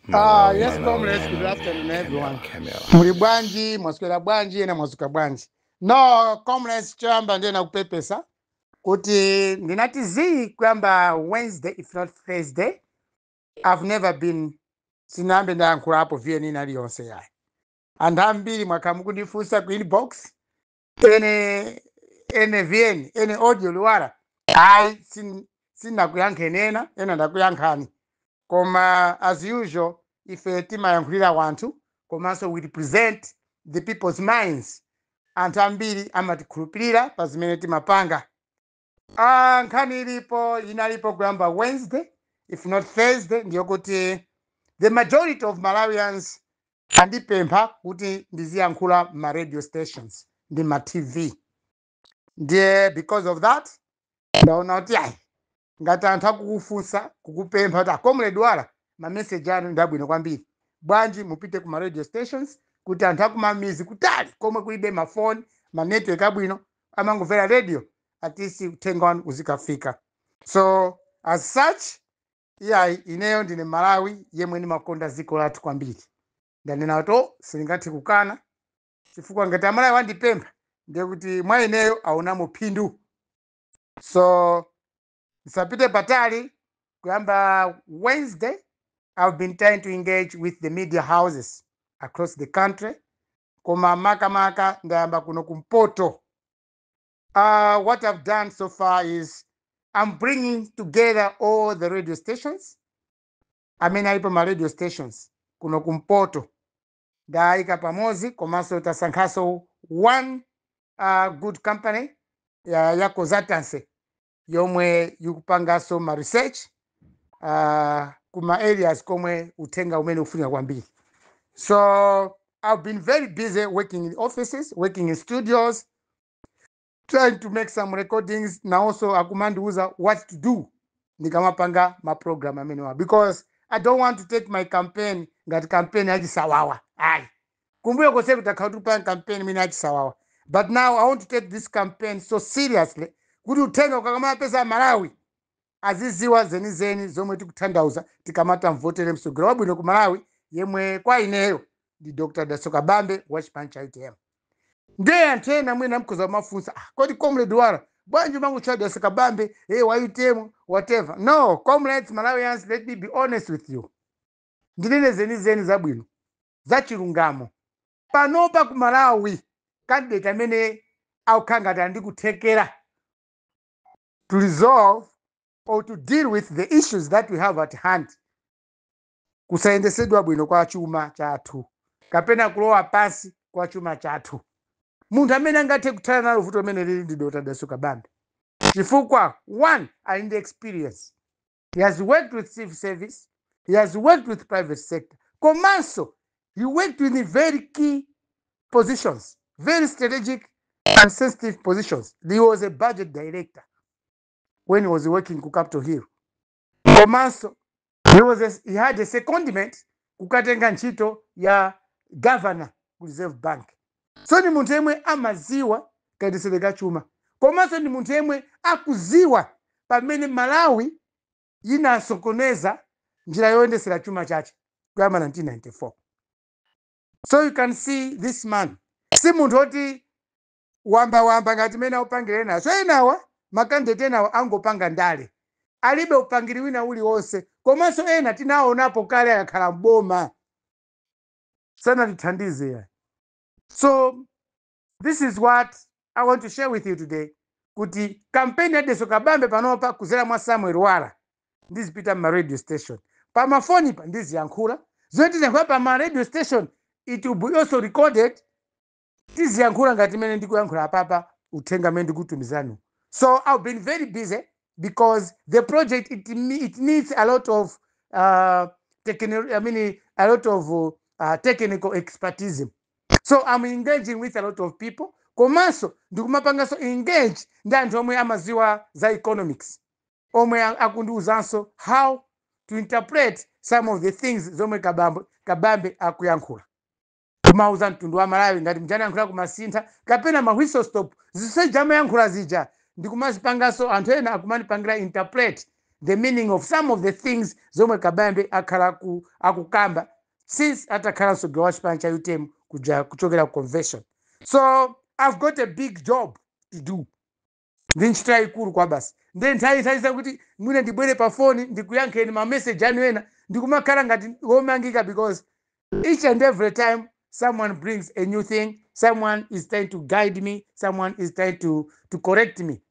Malawi, Yes, Malawi, comrades, good Malawi, afternoon, everyone. Camera. Muli bwanji, mwaswera bwanji, ena mwazuka bwanji. No, comrades, choyamba ndiye nakupepesa kuti ndinati zii kuyamba Wednesday, if not Thursday. I've never been, sinambe ndayankhulapo VN ina iliyonse yayi. Anthu ambiri mwakhala mukundifunsa ku inbox, ene ene VN, ene audio Luwara. Ayi, sinakuyankheni ena, ena ndakuyankhani. Koma as usual, ife timayankhulira wanthu, komanso we represent the people's minds. Anthu ambiri amatikhulupirira pa zimene timapanga. Nkhani ilipo inalipo kuyamba Wednesday, if not Thursday, ndiyokuti the majority of Malawians andipempha kuti ndiziyankhula ma radio stations ndi ma TV. Ndiye because of that ndaona kuti ayi, ngati anthu akukufunsa, kukupempha kuti, "Comrade Lwara, ma message anu ndi abwino kwambiri, bwanji mupite ku ma radio stations kuti anthu akumamizi kutali komwe kulibe mafoni, ma network abwino, amangomvera radio, at least uthenga wanu uzikafika?" So as such, iyayi, ineyo ndine Malawi yemwe ndimakonda dziko lathu kwambiri. Ndanena kuti, oh, sindingathe kukana, chifukwa ngati Amalawi wandipempha, ndiye kuti mwa ineyo aonamo phindu. So ndisapite patali, kuyamba Wednesday I've been trying to engage with the media houses across the country, koma makamaka ndayamba kuno kumpoto. What I've done so far is I'm bringing together all the radio stations amene alipo, ma radio stations kuno kumpoto ndayika pamodzi, komanso tasankhaso one good company ya consultancy yomwe ikupanganso ma research kuma areas komwe uthenga umene ufunika kwambiri. So I've been very busy working in offices, working in studios, trying to make some recordings. Na also akumandiuza what to do ndikamapanga ma program amenewa, because I don't want to take my campaign ngati campaign yachisawawa. Ayi, kumbuyo kose kutakhala tikupanga campaign imene yachisawawa, but now I want to take this campaign so seriously kuti uthenga ukakamapeza, Malawi aziziwa zenizeni zomwe tikutanthauza tikamata mvotere msogolo wabwino ku Malawi, yemwe kwa ineyo ndi Dr. Dalitso Kabambe wa chipani cha UTM. Ndiye anthu ena mwina mkhoza kumafunsa, "Ah, kodi Comrade Lwara, bwanji mangotchula Dalitso Kabambe, hey, wa UTM, whatever?" No, comrades, Malawians, let me be honest with you, ndinene zenizeni zabwino zachilungamo. Panopa ku Malawi, candidate amene akukhala ngati andikuthekera to resolve or to deal with the issues that we have at hand, kusayendesedwa bwino kwa chuma chathu kapena kulowa pansi kwa chuma chathu, munthu amene angathe kuthana nalo vuto limene lili ndi Dr. Dalitso Kabambe, chifukwa one, ali ndi experience. He has worked with civil service, he has worked with private sector, komanso he worked in very key positions, very strategic and sensitive positions. He was a budget director when he was working ku Capitol Hill, komanso he had a secondment kukatenga ntchito ya governor ku Reserve Bank. So ni munthu yemwe amaziwa kayendetsedwe ka chuma, komanso ndi munthu yemwe akuziwa pamene Malawi inasokoneza njira yoyendesera chuma chache kuyamba 1994. So you can see this man si munthu oti wamba wamba ngati mene aupangira enawo. So enawa, ma candidate enawa, angopanga ndale, alibe upangiri wina uliwonse. Komanso ena tinaonapo kale akakhala mboma, sanatithandize ya. So this is what I want to share with you today, kuti kampeni ya Dalitso Kabambe panopa kuzera mwa Samuel Lwara, ndizipita ma radio station, pamafoni pa ndiziyankhula zomwe tiziyankhula pa ma radio station. It will be also recorded. Tiziyankhula ngati imene ndikuyankhula apapa, uthenga amene ndikutumizani. So I've been very busy because the project, it needs a lot of I mean, a lot of technical expertise. So I'm engaging with a lot of people, komanso ndikumapanganso engage ndi anthu omwe amaziwa za economics, omwe akundiwuzanso how to interpret some of the things zomwe Kabambe akuyankhula, kumauza mtundu wa Malawi ngati mjanayankhula kumasintha kapena ma whistle stop, zisija amayankhula zija, ndikumazipanganso anthu ena akumandipangira interpret. the meaning of some of the things zomwe Kabambe akhala akukamba since atakhala mtsogoleri wa chipani cha UTM kuja kuchokera ku convention. So I've got a big job to do, ndi ntchito yayikulu kwa basi. Ndiye nthawi nthawi kuti mwina ndibwere pa foni ndikuyankheni ma message anu ena, ndikumakhala ngati womangika, because each and every time someone brings a new thing, someone is trying to guide me, someone is trying to correct me.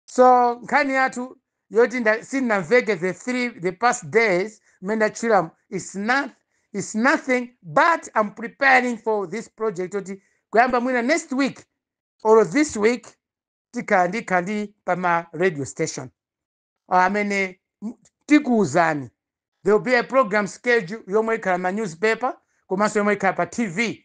So nkhani yathu yoti sindinamveke the past days mmene ndatchulamo is nothing but I'm preparing for this project yoti kuyamba mwina next week or this week tikhala ndikhala ndi pama radio station amene tikuwuzani. There will be a program schedule yomwe ikhala ma newspaper komanso yomwe ikhala pa TV.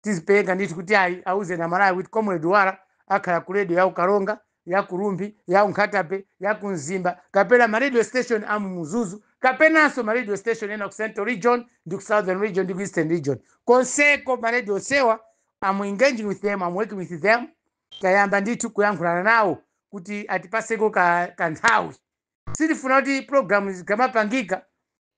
Tizipereka ndithu kuti ayi, auze na Malawi kuti Comrade Wala akhala ku radio ya Ukalonga, ya Kurumbi, ya Unkhatabe, ya Kumzimba, kapena ma radio station amu Mzuzu, kapenanso ma radio station ena ku Central Region ndi ku Southern Region ndi ku Eastern Region. Konseko ma radio sewa, I'm engaging with them, I'm working with them. Tayamba ndithu kuyankhulana nawo kuti atipaseko kanthawi. Sitifuna kuti program zikamapangika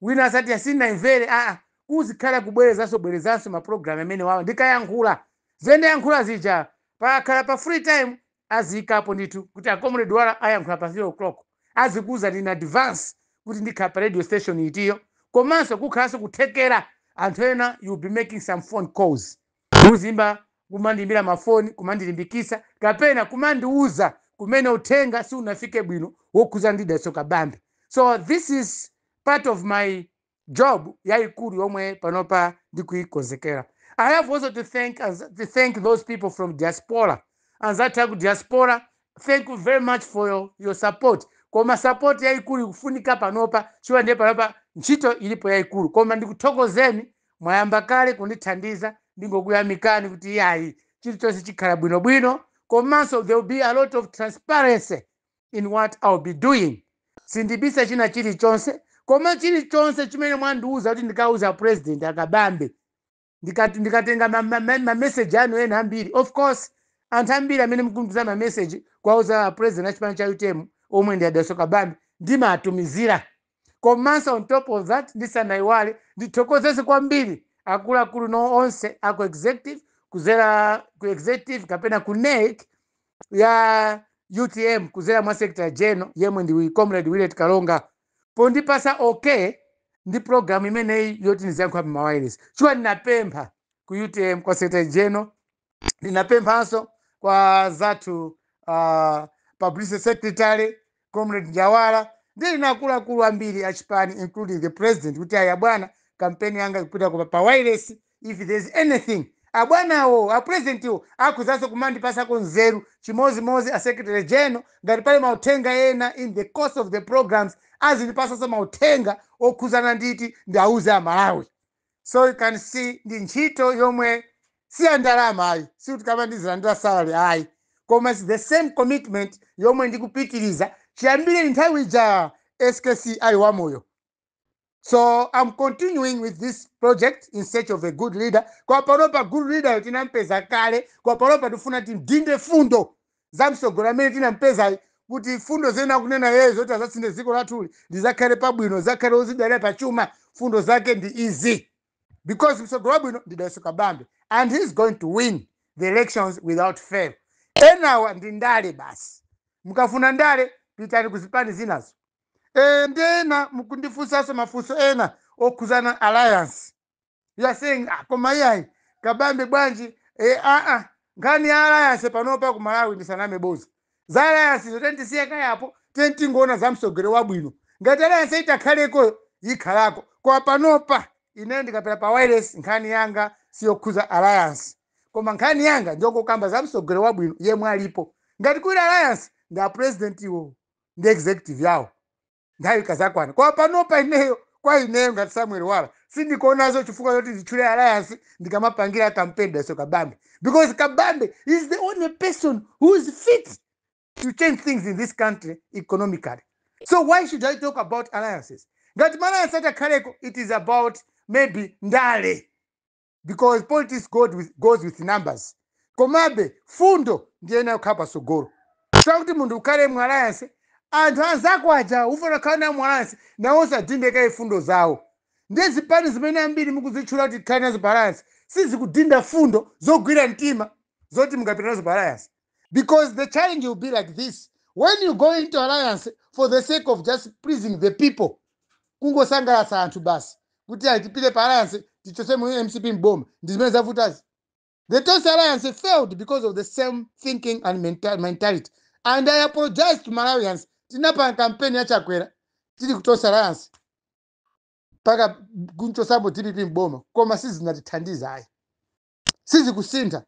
wina asati asinaimvere. Aa, kuzikhala kubwerezanso bwerezanso ma program amene wawo ndikayankhula zendayankhula zija, pakhala pa free time aziyikapo ndithu kuti a Comrade Wala ayankhula pa 3 o'clock, azikuza in advance kuti ndikhala pa radio station itiyo. Komanso kukhalanso kuthekera anthu ena, you be making some phone calls, kuzimba, kumandiimbira mafoni, kumandilimbikisa kapena kumandiuza kumene uthenga siunafike bwino wokhuza ndi Dalitso Kabambe. So this is part of my job yayikulu yomwe panopa ndikuikonzekera. I have also to thank those people from diaspora, anzathu aku diaspora. Thank you very much for your support. Koma support yayikulu ikufunika panopa chiwa, ndiye panopa ntchito ilipo yayikulu, koma ndikuthokozeni, mwayamba kale kundithandiza. Ndingokuyamikani kuti yayi, chilichonse chikhala bwinobwino. Komanso there will be a lot of transparency in what I'll be doing. Sindibisa china chilichonse, koma chilichonse chimene mwandiuza kuti ndikauza President Akabambe, ndikatenga ma message anu ena ambiri. Of course, anthu ambiri amene mukundiza ma message kwauza president achipani cha UTM omwe ndi Adalitso Kabambe, ndimatumizira. Komanso on top of that, ndisanayiwale, ndithokozese kwambiri akuluakulu no onse aku executive, kuzera ku executive kapena ku NEC ya UTM, kuzera mwa secretary general yemwe ndi Comrade Willet Kalonga, pondipasa okay ndi program imeneyi yoti ndiziyankhula pa mawayilesi. Chifukwa ndinapempha ku UTM kwa secretary general, ndinapemphanso kwa zathu publicity secretary Comrade Njawala, ndili na akuluakulu ambiri achipani, including the president, kuti aya bwana, kampeni yanga ikupita pa wireless, if there's anything, abwanawo, apresidentiwo akuzanso kumandipasako nzeru. Chimozimozi a secretary general, ngati pali mauthenga ena in the course of the programs, azindipasanso mauthenga okhuzana nditi ndiauze Amalawi. So you can see ndi ntchito yomwe si ya ndalama ayi, sikuti kama ndizilandira salary ayi, koma it's the same commitment yomwe ndikupitiriza chiyambire nthawi ija SKC ali wamoyo. So I'm continuing with this project in search of a good leader. Kwa panopa good leader tinampeza kale. Kwa panopa tifuna timdinde fundo za msogolo amene tinampeza, kuti fundo zena kunena yeye zoti azasinthe dziko lathuli lizakhale pabwino, zakhale ozidalira pachuma, fundo zake ndi izi, because msogolo wabwino ndi Dalitso Kabambe and he's going to win the elections without fail. Enawa ndi ndale basi. Mukafuna ndale, pitani kuzipani zinazo. Ndena mukundifunsanso mafunso ena okhuzana alliance. You are saying, ah, koma iyayi, Kabambe bwanji? Nkhani ya alliance panopa ku Malawi, ndisaname boza, za alliance zo tentisiye kayapo, tentingoona za msogolo wabwino. Ngati alliance itakhaleko, ikhalako, koma panopa ine ndikapita pa wireless, nkhani yanga siyokhuza alliance, koma nkhani yanga ndiyokokamba za msogolo wabwino yemwe alipo. Ngati kuli alliance, ndi a president iwo ndi executive yawo, nthawi ikazakwana. Koma panopa ineyo, kwa ineyo ngati Samuel Wala, sindikuonazo chifukwa choti nditchule alliance ndikamapangira campaign Dalitso Kabambe, because Kabambe is the only person who is fit to change things in this country economically. So why should I talk about alliances? Ngati ma alliance atakhaleko, it is about maybe ndale, because politics goes with numbers. Komabe fundo ndiyena kukhala pasogolo. Kuti munthu ukhale mu alliance Anthu anzako aja ufuna kukhala nawo mu alliance nawonso adinde kaye fundo zawo. Ndiye zipani zimene ambiri mukuzitchula kuti tikhale nazo pa alliance sizikudinda fundo zogwira mtima zoti mungapita nazo pa alliance, because the challenge will be like this: when you go into alliance for the sake of just pleasing the people, kungosangalatsa anthu basi kuti ayi, tipite pa alliance tichotse mu MCP mboma, ndi zimene zavutazi. The Tonse Alliance failed because of the same thinking and mentality. And I apologize to Malawians. Tinapanga campaign ya Chakwera tili ku Tonse Alliance mpaka kunchosapo DPP mboma, koma sizinatithandiza ayi, sizikusintha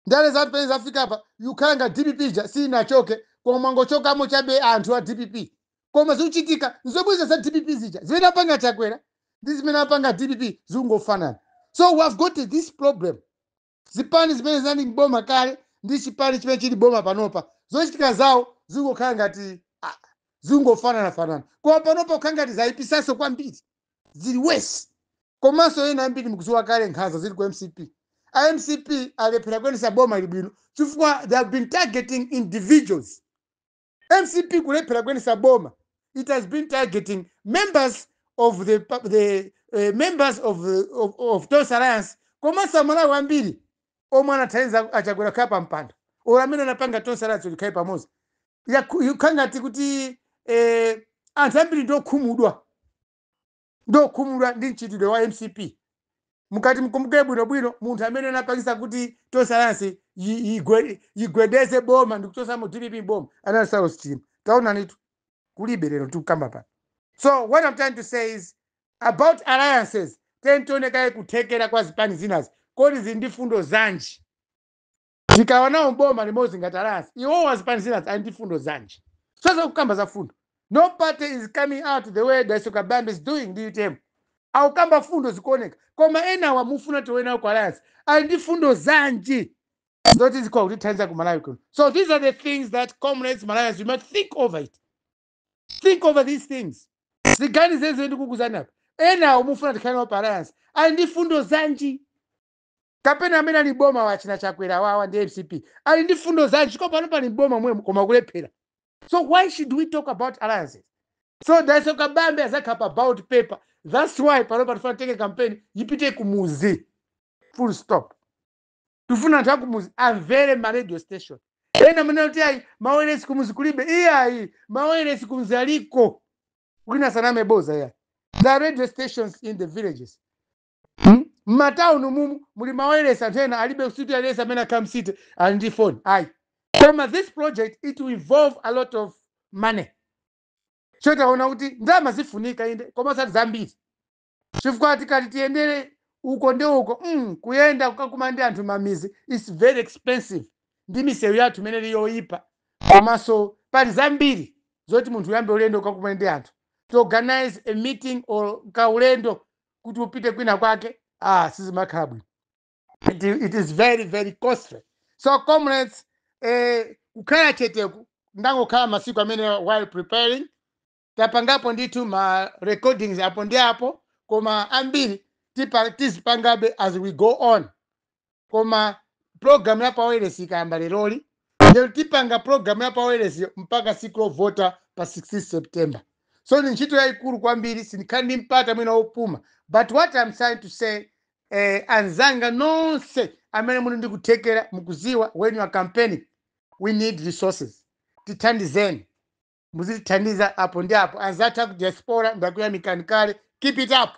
ndale zathu. Pene zafika apa, yukhala nga DPP ja sinachoke, koma mwangochokamo chabe anthu a DPP, koma zikuchitika nzobweza za DPP zija. Zimene apanga Chakwera ndi zimene apanga DPP zikungofanana. So we have got this problem: zipani zimene zinali mboma kale ndi chipani chimene chili boma panopa, zochitika zawo zikungokhala ngati zikungofananafanana, koma panopa kukhala ngati zayipisanso kwambiri, zili worse. Komanso ena ambiri mukuziwa kale nkhanza zili ku MCP. A MCP alephera kuyendetsa boma ili bwino chifukwa they have been targeting individuals. MCP kulephera kuyendetsa boma, it has been targeting members of the members of Tonse Alliance, komanso Amalawi ambiri omwe anathandiza aChakwera kukhala pa mpando or amene anapanga Tonse Alliance likhale pamodzi. Ikhala ngati kuti anthu ambiri ndokhumudwa ndi mchitidwe wa MCP. Mukati mkumbukire bwinobwino, munthu amene anapangisa kuti Tonse Alliance igwedeze boma ndikuchosamo DPP boma anali Saulos Chilima. Taonanitu, kulibe lero tikukamba pano. So what I'm trying to say is about alliances, tentionekaye kuthekera kwa zipani zinazi, kodi zili ndi fundo zanji? Tikaonawo boma limodzi ngati alliance, iwowa zipani zinazi ali ndi fundo zanji? Soza kukamba za fundo, no party is coming out the way Dalitso Kabambe is doing ndi UTM. Akukamba fundo zikuoneka, koma enawa mufuna tiwenawo ku alliance ali ndi fundo zanji zoti zikhoza kutithandiza ku Malawi kuno? So these are the things that, comrades, Malawians, you must think over it. Think over these things. Ziganizeni zimene ndikukuzani apa. Enawo mufuna tikhale nawo pa alliance ali ndi fundo zanji? Kapena amene ali boma wachina Chakwera wawa ndi MCP ali ndi fundo zanji? Ko pano pali boma mwemo koma kulephera. So why should we talk about alliances? So Dalitso Kabambe azakhala pa ballot paper. That's why pano patifuna tenge campaign yipite kumuzi, full stop. Tifuna anthu akumuzi amvere ma radio station. Ena mene kuti ayi, mawayilesi kumuzi kulibe. Iyayi, mawayilesi kumuzi aliko, wina saname boza. Iya, there are radio stations in the villages. M'matawuni mumu muli mawayilesi. Anthu ena alibe city aliyese amene akhala m'city ali ndi phone ayi. Koma this project, it will involve a lot of money. So taona kuti ndalama zifunika inde, koma osati zambiri, chifukwa tikati tiyendere uko ndi uko, kuyenda kukakuma ndi anthu mamizi is very expensive, ndi misewu yathu imene ili yoyipa. Komanso pali zambiri zoti munthu uyambe ulendo ukakumana ndi anthu, to organize a meeting or kaulendo kuti upite kwina kwake, sizimakhala bwino. It is very very costly. So comrades, kukhala cheteku, ndangokhala masiku amene while preparing, tapangapo ndithu ma recordings apo ndi apo, koma ambiri tizipangabe as we go on. Koma program ya pawiresi ikayamba leroli, lero tipanga program ya pawiresi mpaka siku lovota pa 16 September. So ni ntchito yayikulu kwambiri, sindikhale ndi mpata mwina wopuma. But what I'm trying to say, anzanga nonse amene muli ndi kuthekera, mukuziwa when you are campaigning we need resources, tithandizeni, muzitithandiza apo ndi apo. Anzathu aku diaspora, ndakuyamikani kale. Keep it up,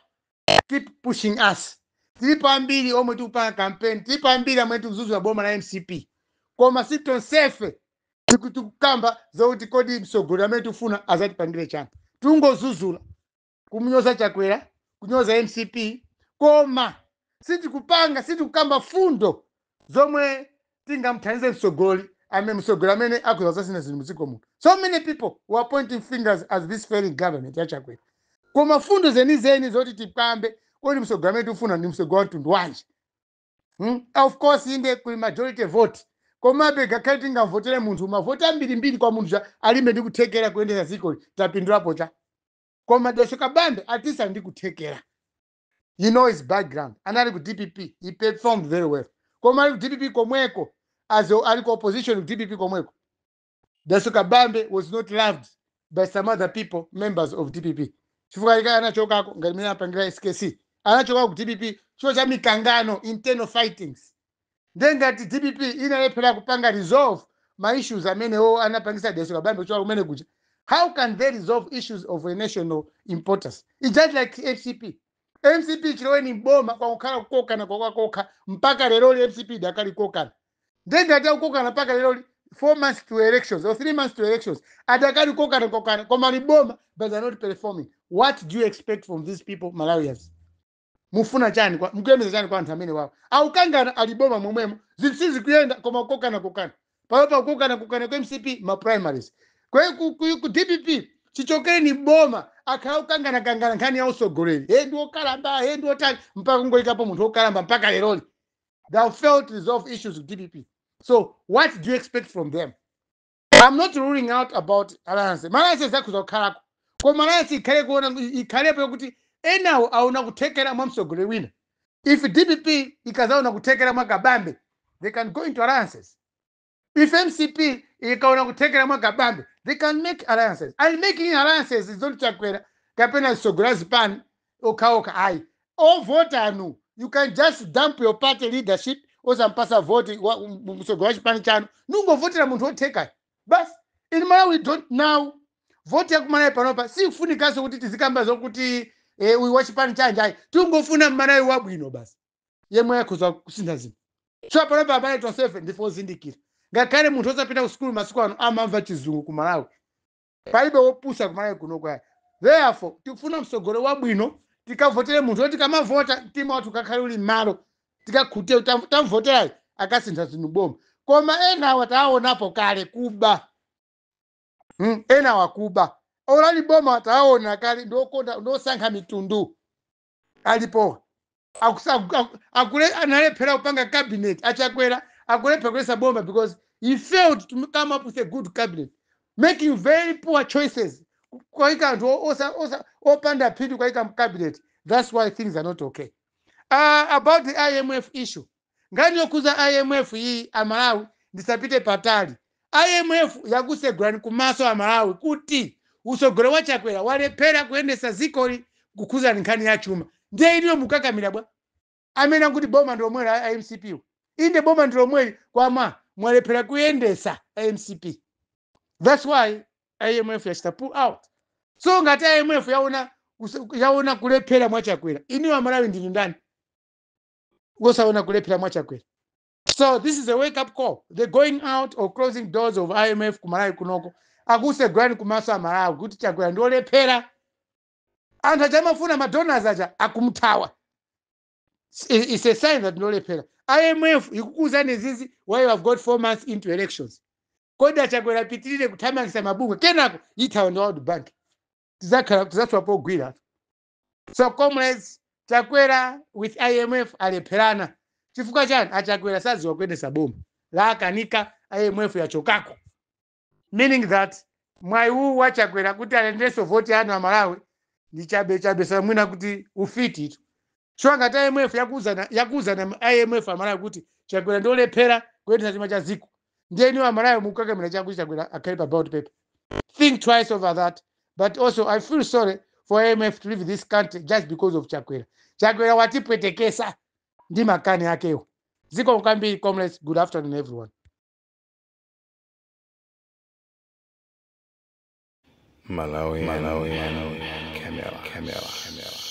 keep pushing us. Tilipo ambiri omwe tikupanga campaign, tilipo ambiri amene tikuzuzula boma la MCP, koma sitonsefe tikukamba zokuti kodi mtsogoleri amene tikufuna azatipangire chani. Tungozuzula, kumunyoza Chakwera, kunyoza MCP, koma sitikupanga, sitikukamba fundo zomwe tingamuthandize mtsogoleri amene, mtsogoleri amene akuza zasina zinthu mdziko muno. So many people were pointing fingers at this failing government ya Chakwera, koma fundo zenizeni zoti tikambe kodi mtsogoleri amene tikufuna ndi mtsogoleri wa mtundu wanji? Of course, inde, kuli majority vote, komabe ngakhale tingavotere munthu mavoti ambirimbiri kwa munthu cha alimbe ndi kuthekera kuyendetsa dziko, tapindulapo cha? Koma Dalitso Kabambe atisa ndi kuthekera. You know his background, anali ku DPP, he performed very well. Koma ali ku DPP komweko, as ali ku opposition ku DPP komweko, Dalitso Kabambe was not loved by some other people, members of DPP, chifukwa ika anachokako ngati mene apangira SKC, anachokako ku DPP chifukwa cha mikangano, internal fightings. Ndengati DPP inalephera kupanga resolve ma issues amenewo anapangisa Dalitso Kabambe kuchoka kumene kuja, how can they resolve issues of a national importance? It's just like MCP. MCP chiloweni boma kwakukhala kukokana kwakakokha mpaka leroli. MCP idakali kokana. Ndengati akukokana mpaka leroli, 4 months to elections or 3 months to elections, adakali kokana kokana, koma liboma, but they're not performing. What do you expect from these people, Malawians? Mufuna chani mukuyembeza chani kwa anthu amene wawo akukangana aliboma momwemo? Zinthu sizikuyenda koma kukokana kokana panopa, kukokana kokana ku MCP, ma primaries kwe ku DPP chichokereni boma akhala kukangana kangana nkhani ya usogoleri, he ndi wokalamba, he ndi wotani, mpaka kungoyikapo munthu wokalamba. Mpaka leroli they have failed to resolve issues with DPP. So what do you expect from them? I'm not ruling out about alliance. Alliance zakhuza kukhalako, koma alliance ikhale kuona, ikhalepo yokuti enawo aona kuthekera mwa mtsogoleri wina. If DPP ikazaona kuthekera mwa Kabambe, they can go into alliances. If MCP ikaona kuthekera mwa Kabambe, they can make alliances. And making alliances is not Chakwera kapena mtsogoleri zipani okhaokha, ayi. Ovota anu, you can just dump your party leadership, osampasa voti mtsogoleri wa chipani chanu, nungovotera munthu wothekayo basi. In Malawi we don't now, voti yakumalawi panopa sikufunikanso kuti tizikamba zokuti uyu wachipani chanji, ayi. Tingofuna mmalawi wabwino basi, yemwe akhoza kusintha zinthu. So panopa abale tonsefe ndife ozindikira. Ngakhale munthu osapita ku sukulu masiku ano amamva Chizungu ku Malawi. Palibe wopusa ku Malawi kuno kwaya. Therefore tikufuna mtsogoleri wabwino, tikavotere munthu oti tikamavota mtima wathu ukakhale uli m'malo, tikakhutire tamvoterayo akasintha zinthu boma. Koma enawa tawaonapo kale kuba. Enawa kuba olali boma tawaona kale, ndiokonda ndiosankha mitundu alipo. Analephera kupanga cabinet. Achakwera akulephera kuyesa boma because he failed to come up with a good cabinet, making very poor choices, kwaika anthu opanda phindu kwaika mcabinet. That's why things are not okay. About the IMF issue, nkhani yokhuza IMF iyi, Amalawi, ndisapite patali. IMF yakusegulani kumaso Amalawi kuti usogolo wa Chakwera walephera kuyendesa zikoli kukhuzani nkhani ya chuma. Ndiye iliyo mukakamira bwa amene akuti boma ndi lomweli a MCP. Inde, boma ndi lomweli, kwama mwalephera kuyendesa MCP. That's why IMF yachita pull out. So ngati IMF yaona yaona kulephera mwachakwera, iniwo Amalawi ndinu ndani wosaona kulephera mwachakwera? So this is a wake up call. The going out or closing doors of IMF kumalawi kunoko akusegulani kumaso Amalawi kuti Chakwera ndiolephera. Anthu aja amafuna, madonors aja akumthawa. It's a sign that ndiolephera. IMF ikukuuzani zizi why you have got 4 months into elections. Kodi Achakwera apitirire kuthamangisa mabungwe, kenako ithawa ndi World Bank, tizakhala tizathiwa pogwira. So comrades, Chakwera with IMF alepherana. Chifukwa chani? Achakwera sadziwa kuyendesa boma, laakanika. IMF yachokako, meaning that mwayi uwu wachakwera kuti alendeso voti anu Amalawi ndi chabe chabe, samwina kuti ufiti itu. So ngati IMF yakuuzana IMF Amalawi kuti Chakwera ndiolephera kuyendesa chuma cha ziko, ndiye iniwo Amalawi mukukakamira chakuti Chakwera akhale pa ballot paper? Think twice over that. But also I feel sorry for IMF to leave this country just because of Chakwera. Chakwera watipwetekesa ndi makani akewo. Ziko kwambiri, comrades. Good afternoon, everyone. Malawi, Malawi, Camera, Camera, Camera.